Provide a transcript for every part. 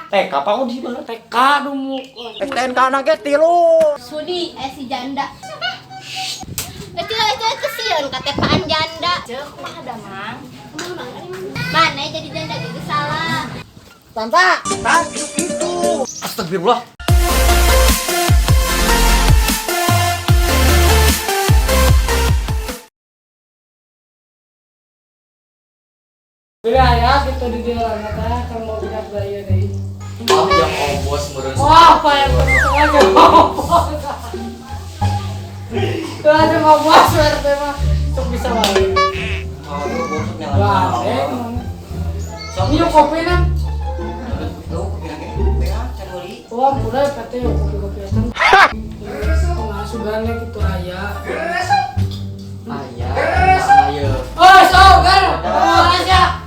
TK apa di sini? TK dumuk. STNK na ge tilu. Sudi si janda. Kecil kecil sieun katepaan janda. Ceuk mah ada mang. Mana jadi janda gitu salah. Tanta, tah itu. Astagfirullah. Bila ya gitu di jalan kata kan mau pindah gaya deui. Oh, yang obos meureun. Wah, apa yang aja ngobos. Itu aja ngobos RT mah. Sok bisa wae. Oh, bosok nyala. Wah, Sok Ini kopi kan? Tuh, kopi lagi. Bea, can meuli. Wah, pura PT kopi-kopi kan. Pengasuhannya gitu aya. Aya, ayo. Oh, so, gar. Oh, aja.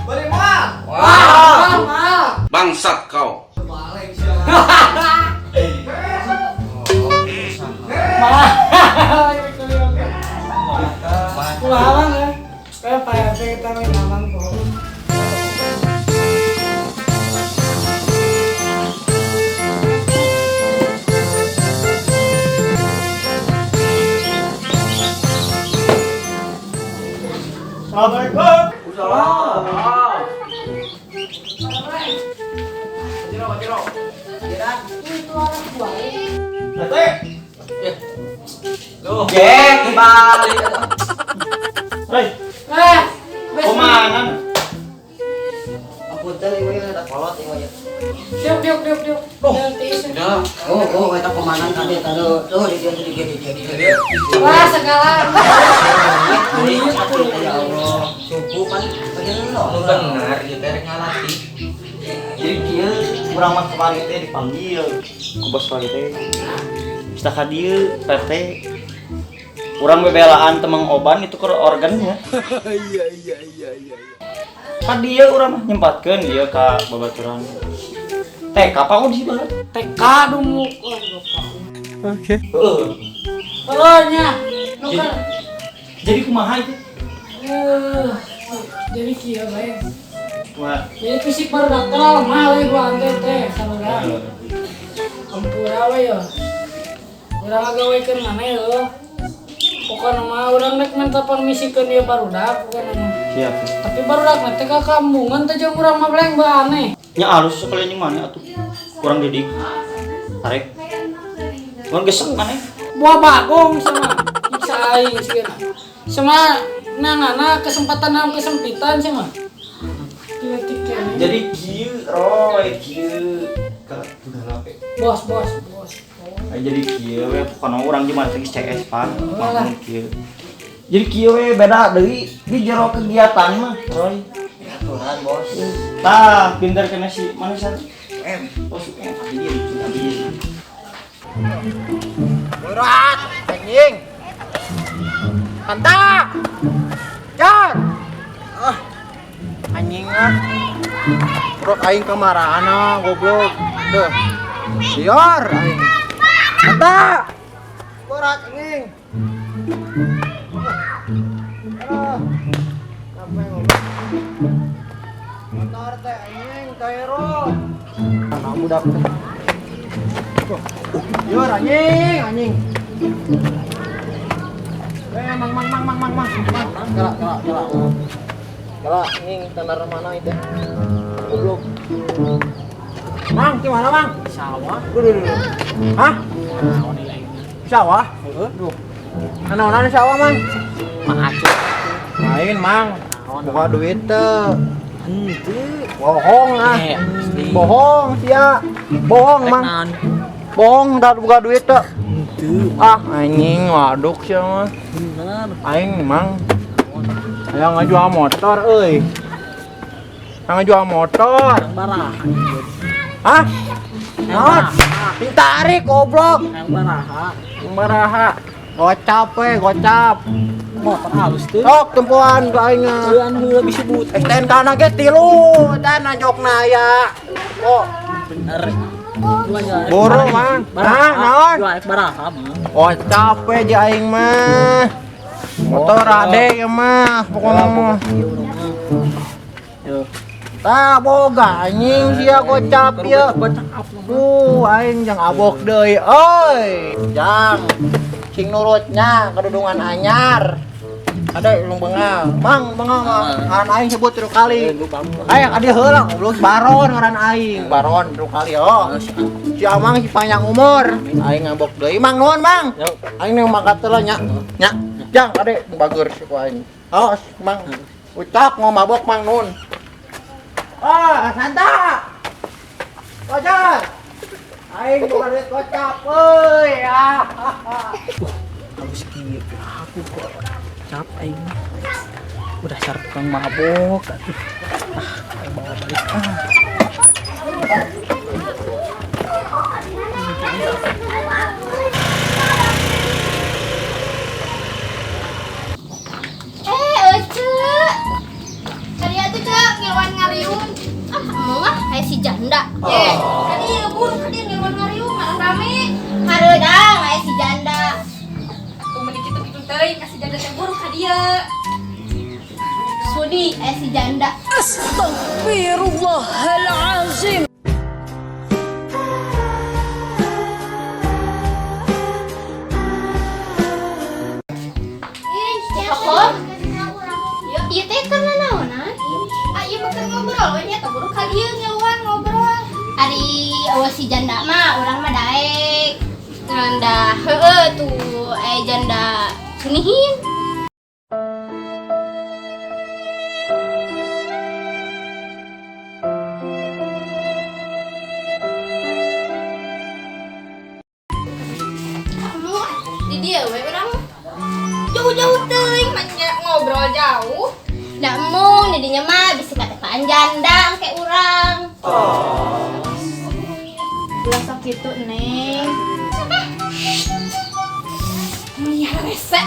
Beli moal. Wah, mahal. Bangsat kau. Balik sia. Mahal. Kumaha ya? Kayak Pak RT kita main aman kok. Assalamualaikum. Tete. Loh, gek balik. Hei, Eh, best kemana? Apunten ieu eta kolot ieu ya. Diuk, diuk, diuk, diuk. Oh. Udah. Oh, oh eta komanan kabeh eta tuh di dieu di dieu di dieu di dieu. Wah, segala. Ya Allah, subuh kan bagian lo. Nu bener ieu teh rek ngalatih. Jadi kieu urang mah kemarin teh dipanggil ku bos wae teh. Bisa ka dieu PT. Urang bebelaan temang oban itu ke organnya. Iya iya iya iya. Ka dieu urang mah nyempatkeun ieu ka babaturan. TK apa di sini? TK dumuk. Wah, bapak. Heeh. Oh, nya. Nuker. Jadi kumaha itu? Eh, jadi kieu bae. Kumaha? Jadi fisik baru datang, lemah we gua ante teh saudara. Ampura we ya. Urang ngagawekeun mana ya. Pokokna mah urang rek minta permisikeun ieu barudak pokokna mah. Siap. Tapi barudak mah teh ka kambungan teh jeung urang mah beleng bae aneh. Nya alus sekalian jeung mana atuh? Kurang didik. Arek. Urang gesek maneh. Buah bagong sama nyiksa aing sieuna. Sama nangana kesempatan dalam kesempitan sama. Titik kene. Jadi kieu Roy, kieu ka udah we. Bos, bos, bos. Ay, jadi kieu we pokona urang di mana teh CS pan, mah kieu. Jadi kieu we beda deui di jero kegiatan mah, Roy. Aturan, Bos. Tah, pinter kena si mana sih? M. Oh, si M dia, dia. Berat, anjing. Tanta. Jar. Ah. Anjing ah. Rok aing kamarana goblok. Duh. Sior aing. Tanta. Berat anjing. Ah. Capek goblok. Motor teh anjing taero. Anak budak teh. Yor anjing, anjing. Eh, mang mang mang mang mang mang. Mang, galak galak galak. Galak anjing tenar mana itu? Goblok. Mang, di mana, Mang? Sawah. Duh, duh, duh. Hah? Sawah? Heeh. Duh. Ana-ana di sawah, Mang? Mang Acu. Lain, Mang. Buka duit teu. Henteu. Bohong ah. Bohong sia. Bohong, Mang. Bohong dah buka duit teu. Henteu. Ah, anjing waduk sia mah. Bener. Aing mang. Hayang ngajual motor euy. Hayang ngajual motor. Baraha. Hah? Naon? Ditarik goblok. Yang baraha. Baraha. Gocap we, gocap. Motor halus tuh. Sok tempoan ka aing. Anu heula bisa but. STNK na ge tilu, teh najokna aya. Oh, Bener. boro mang. Hah, naon? Jual baraha mah. Gocap we di aing mah. Motor ade ya mah, pokoknya mah. Yo. Tah boga anjing sia gocap ieu. Aing jang abok deui euy. Jang sing nurutnya kedudungan anyar. Ada ulung bengal. Mang bengal mang. Ngaran aing sebut tilu kali. Aing adi heula goblok Baron ngaran aing. Baron tilu kali oh. Si Amang si panjang umur. Aing ngabok deui. Mang nuhun Mang. Aing nang mangkat heula nya. Nya. Jang ade bager si ku aing. Oh, Mang. Ucap mau mabok Mang nuhun. Ah, Santa. Wajar. Aing bukan duit kocap euy. Ah. Halus kieu aku kok. Cap aing. Udah dasar tukang mabok atuh. Ah, aing bawa balik. Ah. Ece. Tadi atuh Cek ngiluan ngariung. Ah, emang ah kayak si janda. Ye, tadi ieu buruk tadi ngiluan ngariung malah rame. Hareudang aya si janda. Atuh meni kitu-kitu teuing ka si janda teh buruk ka dieu. Sudi aya si janda. Astagfirullahalazim. Kok? Ieu teh karena naonan? Ah, ieu mah keur ngobrol we nya teh buruk ka dieu ngiluan ngobrol. Ari eueuh si janda mah urang mah daek. Janda heueuh tuh aya janda sunihin. Kamu di dieu we urang mah. Jauh-jauh teuing mah nya ngobrol jauh. Da embung di dinya mah bisi katepaan janda engke urang. Ulah sok kitu, Neng. Nia rese.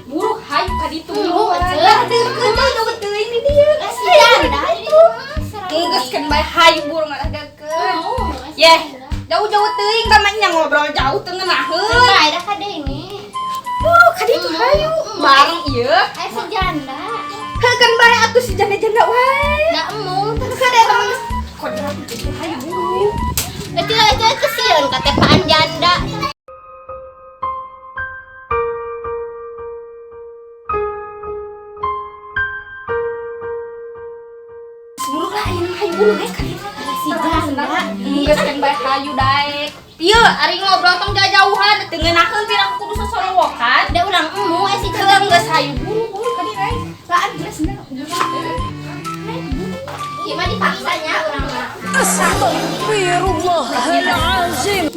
Buruk hayu ka ditu. Embung, eceu. Deukeut jauh-jauh teuing di dieu. Si janda di dieu. Geus keun bae hayu burung malah deukeut. Embung, Yeh, jauh-jauh teuing ka mah nya ngobrol jauh teu ngeunaheun. Bae da ka denge. Buruk ka ditu hayu. Bareng ieu. Aya si janda. Heuh keun bae atuh si janda-janda wae. Da embung Terus ada emang kodrat gitu hayu buruk. Eceu eceu eceu sieun katepaan janda. Buruk lah ayeuna mah hayu buruk we ka ditu. Si janda. Geus keun bae hayu daek. Ieu ari ngobrol tong jauhan teu ngeunaheun pira kudu sosorowokan. Da urang embung aya si Heuh janda. geus hayu buruk buruk ka dieu we. Laan geus cenah. Ieu mah dipaksanya urang mah. Astagfirullahalazim.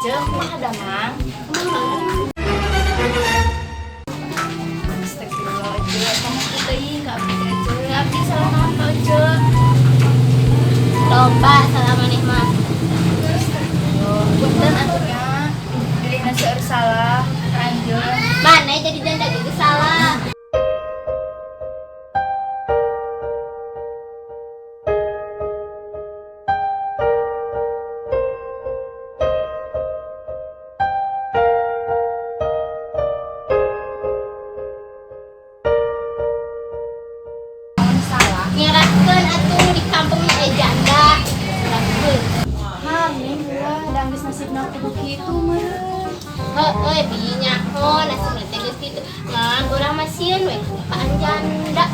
Cek kumaha damang? Astagfirullah, Ece. Kamu teuing ka abdi teh, Ece. Abdi salah apa, Ece? Loba salah maneh mah. Punten atuh nya. Dirina seueur salah ka anjeun. Maneh jadi janda ge salah. Salah. Ngerakeun atuh di kampung aya janda. Ngerakeun. Hah, neng gua da geus nasibna kudu kitu meureun. Heueuh bi nyaho nasibna teh geus kitu. Ngan urang mah sieun we katepaan janda.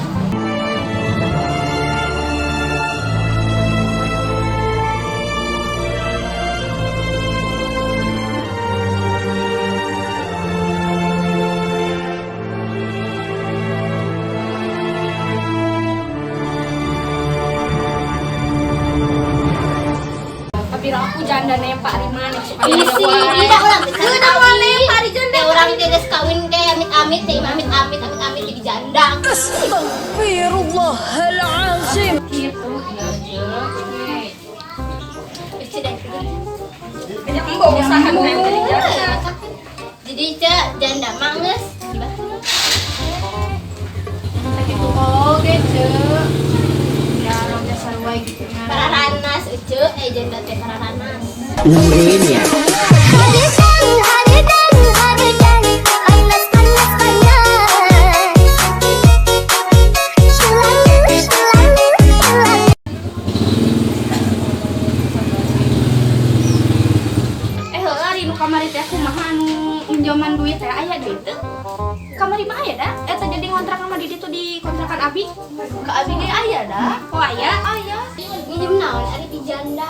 Tapi aku janda nempak ari maneh suka Bisi, tidak urang teh Heuh, da moal nempak ari janda. Teh urang teh geus kawin teh amit-amit teh amit-amit amit-amit jadi janda. Astagfirullahalazim. Kitu ieu Ece. Ece deh. Banyak embung usaha nu hayang jadi janda. Jadi ce janda mah geus. Sakitu oge, Ce. Ya rong dasar wae gitu nya. Pararanas ece, janda teh pararanas. Nungguin ya. Hari dan hari dan hari dan hari. mah anu minjaman duit teh aya deui teu? Kamari mah aya da. Eta jadi ngontrak sama di ditu di kontrakan abi. Ka abi ge aya da. Oh aya? Aya. Nginjem naon ari di janda.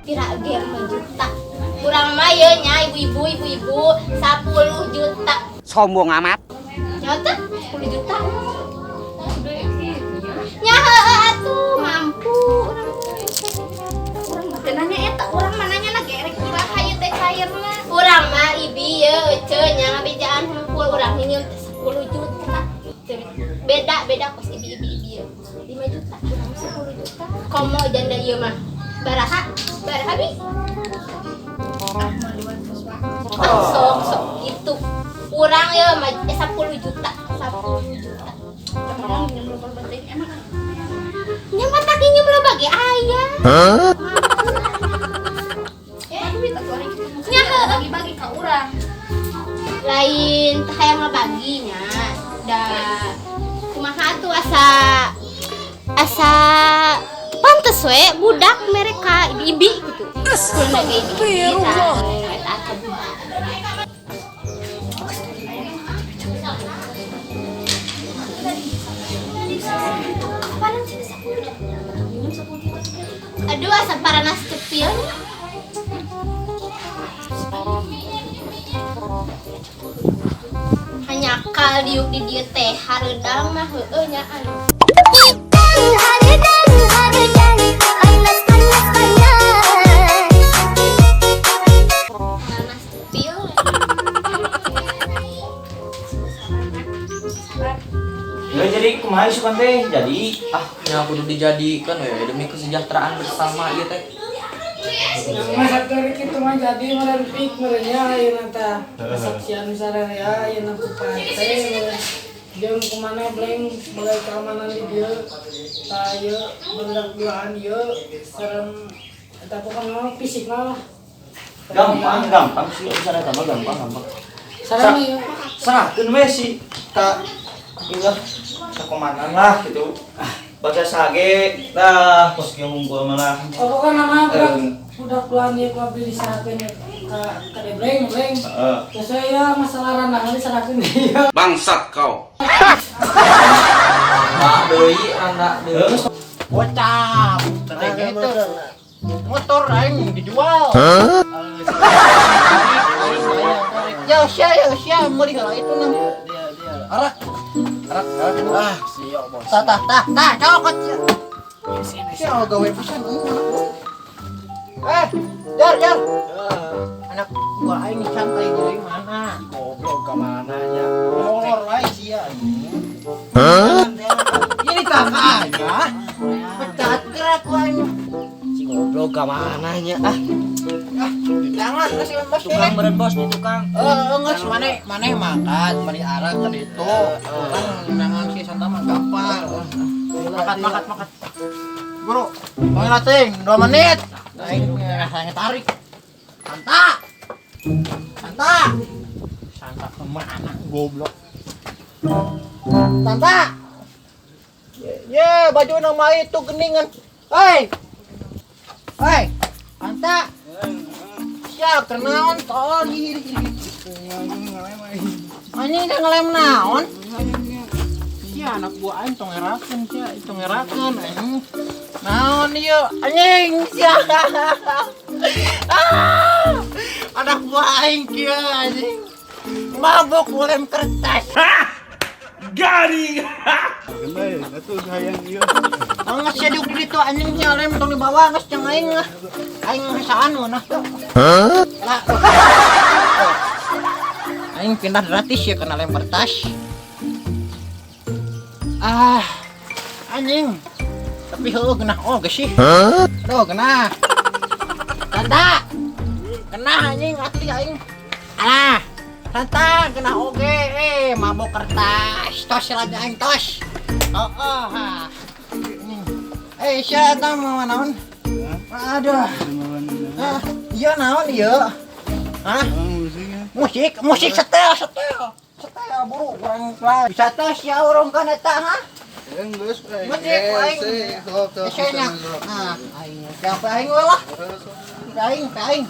Pira ge 5 juta. Kurang mah ye nya ibu-ibu ibu-ibu 10 juta. Sombong amat. Nyata 10 juta. Nya heueuh atuh mampu urang. Urang mah teu nanya eta, urang mah nanya na gerek iraha ieu teh cairna. Urang mah ibi ye ece nya ngabejaan hungkul urang nginjem teh 10 juta. Beda beda kos ibi-ibi ibi ye. 5 juta urang 10 juta. Komo janda ieu mah. Baraha baraha bi. Ah, sok sok gitu. Urang ye mah 10 juta, 10 juta. Emang minjem loba penting emang. Nya mah tak nginjem loba ge aya. Eh, duit atuh ari kitu. Nya heueuh. Bagi-bagi ka urang. Lain teh hayang ngabaginya. Da kumaha atuh asa asa pantes we budak mereka ibi-ibi gitu. Astagfirullah. Eta asa budak. Kapanan sih 10 juta? Minjem 10 juta. Aduh asa paranas cepil. Hanya diuk di dieu teh hareudang mah heueuh nyaan. Paranas cepil. Ya jadi kumaha isukan teh? Jadi ah Nya kudu dijadikan we demi kesejahteraan bersama ieu teh. Masa dari kitu mah jadi meureun pik meureun nya ayeuna tah. Kesaksian sararea ayeuna ku Pak RT meureun. Jeung kumana bleng sebagai keamanan di dieu. Tah ieu barudak duaan ieu sareng eta pokona mah fisikna lah. Gampang gampang sih urusan eta mah gampang gampang. Sareng ieu. Serahkeun we si ka ieu lah ka komandan lah gitu. Ah, baca sage dah kos kieu hungkul mah lah. Oh, pokona mah budak Eh. budak duaan ieu ku abdi diserahkeun ieu ka debleng bleng. Heeh. Terus ya masalah randang diserahkeun ieu. Bangsat kau. Randa deui, randa deui. Bocah, teh itu. Motor aing dijual. Ya sia ya sia meuli heula itu nang. Arak. Arak, arak. Ah, sia bos. Tah tah tah tah cokot sia. Sia gawe pisan euy anak gua. Eh, jar jar. Anak gua aing santai deui mana? Goblok ka mana nya? Molor wae sia. Ini kakak aja. Pecat gerak wae. Si goblok ka mana nya? Ah, Ah, jangan kasih bos. Tukang meureun bos di tukang. Eh, geus mane mane makan, mani arak kan itu. Kan nangan si Santa mah gampang. Makan makan makan. Bro, mau latih 2 menit. Aing rasanya tarik. Santa. Santa. Santa kemana goblok? Santa. Ye, baju nama itu geningan. Hei. Hei. Santa. Siap, kenaon tol. Anjing teh ngelem naon? Sia anak gua aing tong ngerakeun sia, tong ngerakeun anjing. Naon ieu anjing sia. Ah, anak gua aing kieu anjing. Mabok ngelem kertas. Garing. Angges sia diuk di ditu anjing sia lem tong dibawa geus jeung aing lah. Aing ngasaan mun tuh. Hah? Aing pindah gratis ya kena lem kertas. Ah, anjing. Tapi heueuh genah oge sih. Aduh, genah. Tanda. Genah anjing asli aing. Alah. Tanda genah oge eh mabok kertas. Tos lagi aing tos. Heeh. Ha. Anjing. Eh, sia eta mah naon? Aduh. Ah, iya naon ieu? Hah? Musik, musik setel, setel. Setel buru urang lah. Bisa tos ya urang kan eta ha? Geus, Becek ku aing. Sok sok. Esenya. Nah, aing siapa aing we lah. Aing, aing.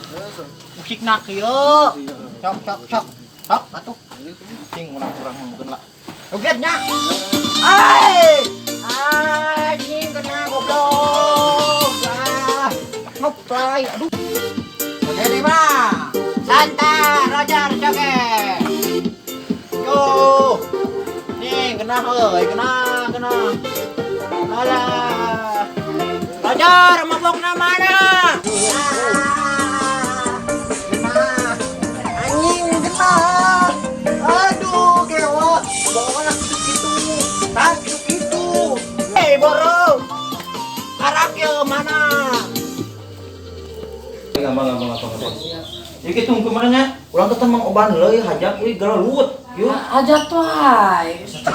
Musikna kieu. Sok sok sok. Sok atuh. Sing urang-urang mungkin lah. Joget nya. Ai! Anjing kena goblok. Ah, ngeplay. Aduh. Jadi mah santai, Roger joget. Yo. Nih, kena heuy, kena, kena. Alah. Roger, mabokna mana? Ah, kena. Anjing kena. Aduh, kewa. Bawa gitu-gitu. Tah gitu-gitu. Eh, boro. Arak ya mana? Gampang gampang gampang gampang. Ya kitu tunggu mana nya? Urang teh Mang Oban heula ieu hajat euy galelut. Yuk. Hajat wae. 7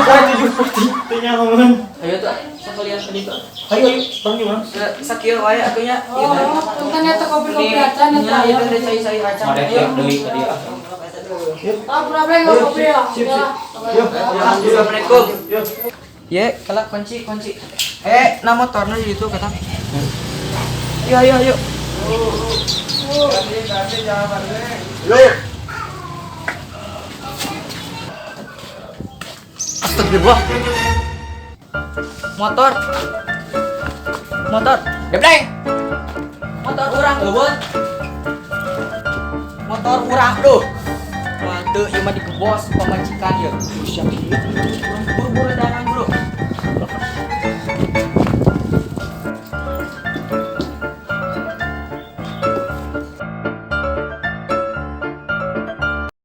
poe 7 poe teu nyahoeun. Ayo tuh, sekalian tadi tuh. Ayo ayo, bang gimana? Sakieu wae atuh nya. Oh, tunggu eta kopi-kopi acan eta Nya ya. ieu teh cai-cai acan. Mari siap deui tadi ah. Ah, berapa ngopi ya? Sip, sip. Ya. Yuk. Assalamualaikum. Yuk. Ye, kala kunci kunci. Eh, nah motornya di situ kata. Ayo ayo ayo. Yuk. Astagfirullah. Motor. Motor. Gebleng. Motor urang leuweut. Motor urang duh. Manteu ieu mah digebos pamajikan ieu. Siap ieu. Buru-buru dangan bro.